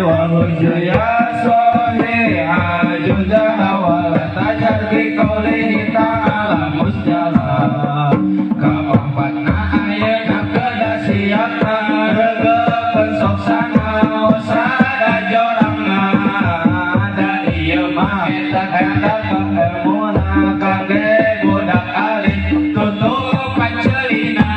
Wa hujja sohiha juzaha wa la tajhar bi qawlihi ta'ala musjala. Kaopatna, ayeuna kedah siapna, regepeun sok sanaos rada jorangna, da ieu mah eta eta ilmuna kangge budak alit tutupan ceulina.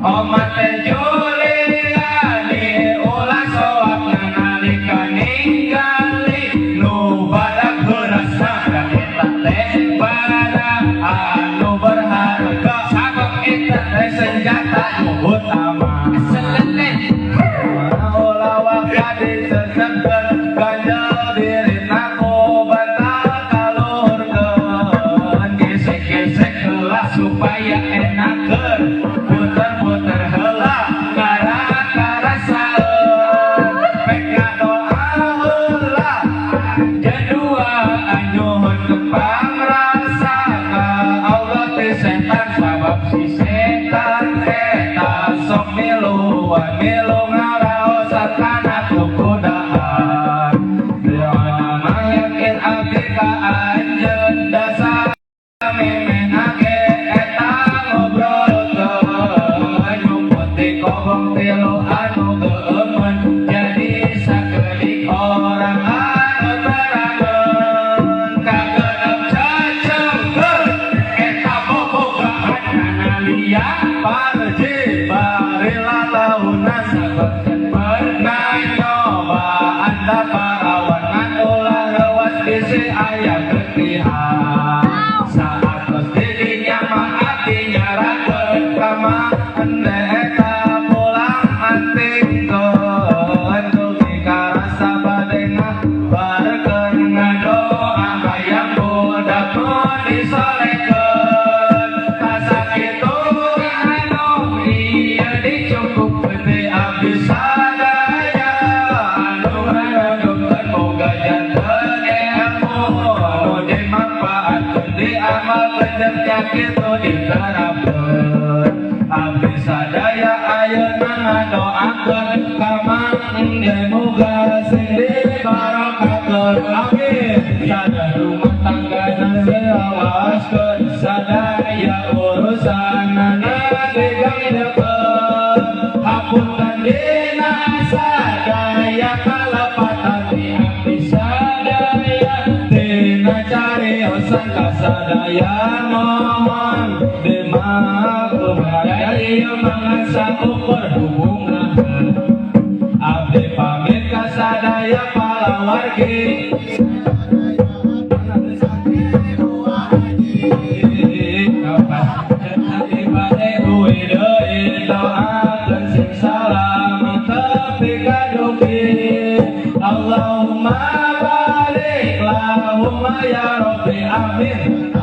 Omat teh Juliani ulah soakna nalika ninggali nu badak heurasna, da eta teh barang anu berharga, sabab eta teh senjata nu utama. Ulah waka disesepkeun, ganjel dirina ku bantal kaluhurkeun, gesek-gesek heula supaya enakeun, puter-puter heula ngarah karasaeun, pek ngadoa heula jadua nyuhunkeun pangrasa ka Allah ti setan, sabab si setan eta sok miluan milu ngaraosan kana kukudaan. Doa yakin abdi ka anjeun dasar mimina ge eta ngobrolkeun, nyumput di kobong tilu anu geueumeun, jadi sakedik orang anu terangeun. Kagenep, cecengkeun eta bobogaan kana lia parji bari lalaunan, sabab can pernah nyobaan da parawan, ngan ulah reuwas bisi aya getihan. Saatos didinya mah abdi nyarahkeun ka Mang eta pulang antingkeun, dugi karasa bade ngabarkeun, ngadoa hayang budak nu disolehkeun. Kasakitu anu ieu dicukupkeun ti abdi sadaya anu ngadugkeun, moga janten ilmu anu dimanfaatkeun, diamalkeun jeung kitu diterapkeun. Abdi sadaya ayeuna ngadoakeun ka Mang muga sing dibarokahkeun, amin. Sadaya rumah tangga selawaskeun, sadaya urusanana digandekeun. Hapunten dina sadaya kalepatan di abdi sadaya, tina cariosan kasadaya mohon dimaklum, dari mangan saukur hubungan. Abdi pamit ka sadaya palawargi. Doakeun sing salamet tepi ka dugi. Allahumma barik lahumma ya Rabbi, amin.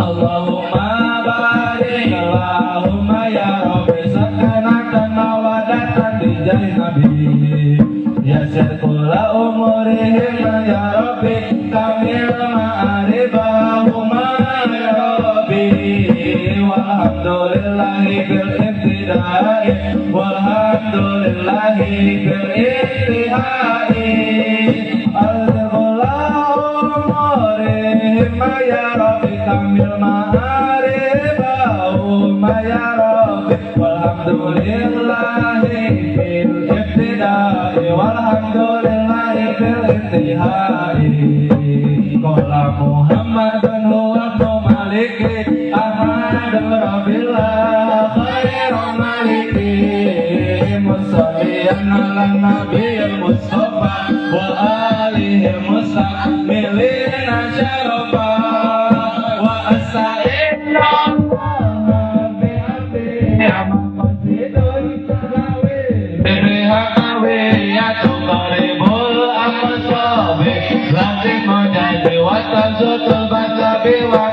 Allahumma barik lahumma ya Rabbi, sakinatan mawadatan bijai Nabi, yasir kula umurihim ya Rabbi, kamil ma'aribahuma ya Rabbi. Walhamdulillahi bil ibtidai, walhamdulillahi bil intihai. Alhamdulillah umurihim ya Rabbi, kamil ma'aribahuma ya Rabbi. Walhamdulillahi bil ibtidai, walhamdulillahi bil intihai. Qala Muhammadun huwa ibnu Maliki, Ahmad Rabbillah khairu maliki, musalliyan ala nabiyil mustafa wa alihi mustakmilina syarafa wa asta'inna